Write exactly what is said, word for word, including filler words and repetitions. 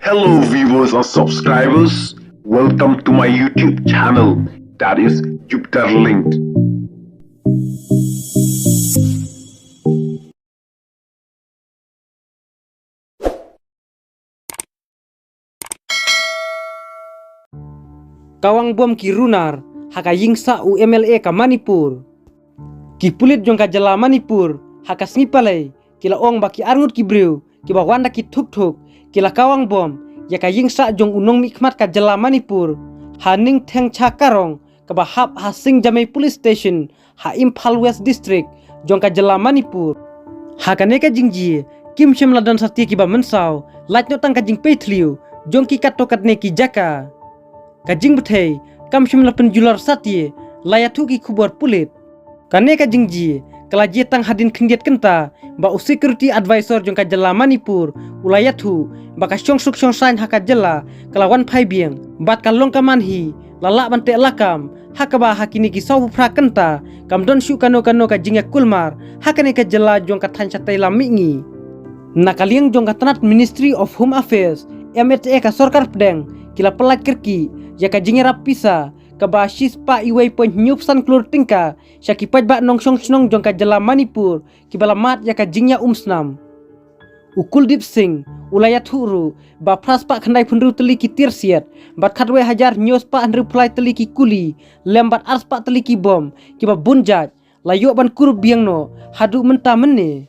Hello, viewers and subscribers. Welcome to my YouTube channel, that is Jupiter Linked. Kawang bom ki runar ha ka ïing sah u M L A ka Manipur. Ki pulit jong ka jylla Manipur ha ka sngi Palei ki la ong ba ki arngut ki briew kiba wan da ki thuk thuk ki la kawang bom ïa ka ïing sah jong u nongmihkhmat ka jylla Manipur ha Ningtheng Cha Karong kaba hap ha Singjamei Police Station ha Imphal West District jong ka jylla Manipur. Ha kane ka jingjia kim shym la don satia kiba mynsaw, lait noh tang ka jingpei thliew jong ki katto katne ki jaka. Ka jingbthei kam shym la pynjulor satia, la ïathuh ki khubor pulit. Kane ka jingjia ka la jia tang hadien khyndiat kynta ba u security advisor jong ka jylla Manipur u la ïathuh ba ka shongsuk shongsaiñ ha ka jylla ka la wan phai biang bad ka long ka man hi la lah ban teh lakam ha kaba ha kine ki sawphew phra kynta kam don shuh kano kano ka jingïakulmar ha kane ka jylla jong ka thaiñ shatei lam mihngi. Na ka liang jong ka tnat Ministry of Home Affairs, M H A ka sorkar pdeng ki la pynlait kyrkieh ïa ka jingïarap pisa kaba shispah iwei point hynñiew phew san klur tyngka sha ki paidbah nongshong shnong jong ka jylla Manipur kiba la mad ïa ka jingïaumsnam. U Kuldeep Singh u la ïathuh ruh ba phra spah khyndai phew hynriew tylli ki tiar siat bad khatwei hajar hynñiew spah hynriew phew lai tylli ki kuli lem bad ar spah tylli ki bom kiba bun jait la ïoh ban kurup biang noh haduh mynta mynne.